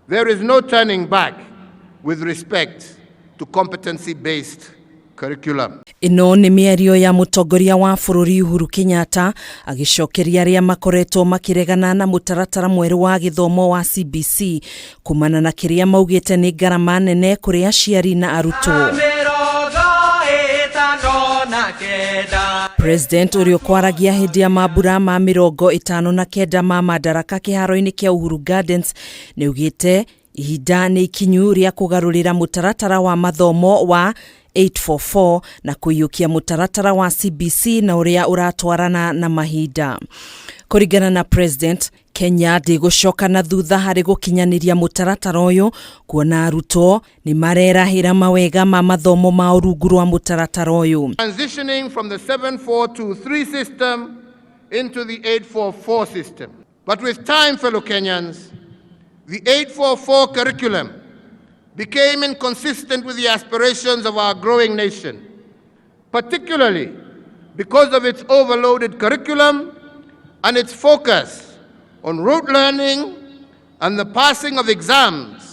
There is no turning back with respect to competency-based curriculum. Ĩno nĩ mĩario ya mũtongoria wa bũrũri Uhuru Kenyatta agĩcokeria arĩa makoretwo makĩregana na mũtaratara mwerũ wa gĩthomo wa CBC kumana na kĩrĩa maugĩte nĩ ngarama nene kũrĩ aciari na arutwo. President ũrĩa ũkwaragia hĩndĩ ya mambura ma 59 ma Madaraka kĩharo-inĩ kĩa Uhuru Gardens nĩ augĩte ihinda nĩ ikinyu rĩa kũgarũrĩra mũtaratara wa mathomo wa 844 na kũiyũkia mũtaratara wa CBC na ũrĩa ũratwarana na mahinda. Kũringana na President, Kenya ndĩgũcoka na thutha harĩ gũkinyanĩria mũtaratara ũyũ, kuona arutwo nĩ marerahĩra mawega ma mathomo ma rungu rwa mũtaratara ũyũ. Transitioning from the 7423 system into the 844 system. But with time, fellow Kenyans, the 844 curriculum became inconsistent with the aspirations of our growing nation, particularly because of its overloaded curriculum and its focus on rote learning and the passing of exams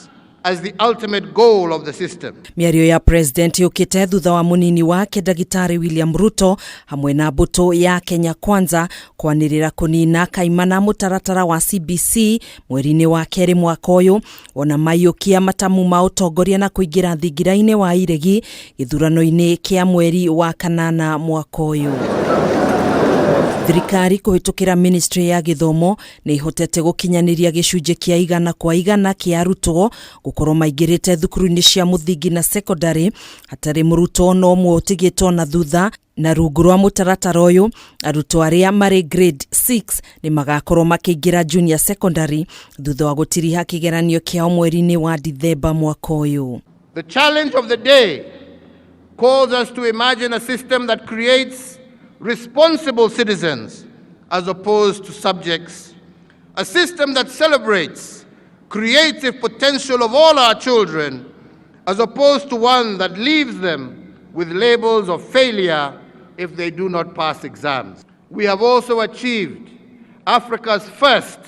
as the ultimate goal of the system. Mĩario ya President yũkĩte thutha wa mũnini wake Ndagĩtarĩ William Ruto hamwe na mbũtũ ya Kenya Kwanza kwanĩrĩra kũnina kaimana mũtaratara wa CBC mweri-inĩ wa kerĩ mwaka ũyũ, ona maiyũkia matamu ma ũtongoria na kũingĩra thingira-inĩ wa iregi gĩthurano-inĩ kĩa mweri wa kanana mwaka ũyũ. Thirikari kũhĩtũkĩra Ministry ya Gĩthomo nĩ ihotete gũkinyanĩria gĩcunjĩ kĩa 100% kĩa arutwo gũkorwo maingĩrĩte thukuru-inĩ cia mũthingi na secondary, hatarĩ mũrutwo no ũmwe ũtigĩtwo na thutha. Na rungu rwa mũtaratara ũyũ, arutwo arĩa marĩ grade 6 nĩ magakorwo makĩingĩra junior secondary thutha wa gũtiriha kĩgeranio kĩao mweri-inĩ wa Dithemba mwaka ũyũ. The challenge of the day calls us to imagine a system that creates responsible citizens as opposed to subjects, a system that celebrates creative potential of all our children as opposed to one that leaves them with labels of failure if they do not pass exams. We have also achieved Africa's first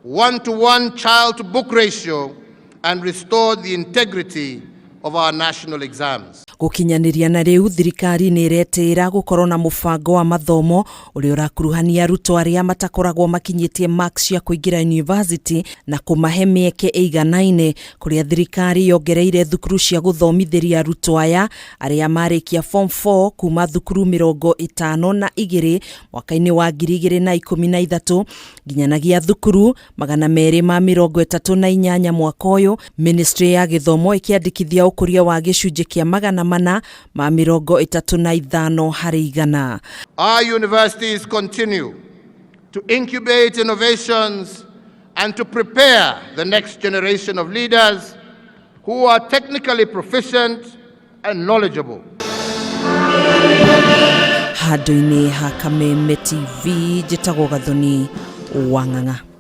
one-to-one child-to-book ratio and restored the integrity of our national exams. Gũkinyanĩria na rĩu, thirikari nĩ ĩretĩĩra gũkorwo na mũbango wa mathomo ũrĩa ũrakuruhania arutwo arĩa matakoragwo makinyĩtie marks cia kũingĩra university na kũmahe mĩeke ĩiganaine, kũrĩa thirikari yongereire thukuru cia gũthomithĩria arutwo aya arĩa marĩkia form 4 kuma thukuru 52 mwaka-inĩ wa 2013 nginyanagia thukuru 238 mwaka ũyũ, Ministry ya Gĩthomo ĩkĩandĩkithia ũkũria wa gĩcunjĩ kĩa 435%. Our universities continue to incubate innovations and to prepare the next generation of leaders who are technically proficient and knowledgeable. Handũ-inĩ ha Kameme TV, njĩtagwo Gathoni Wang'ang'a.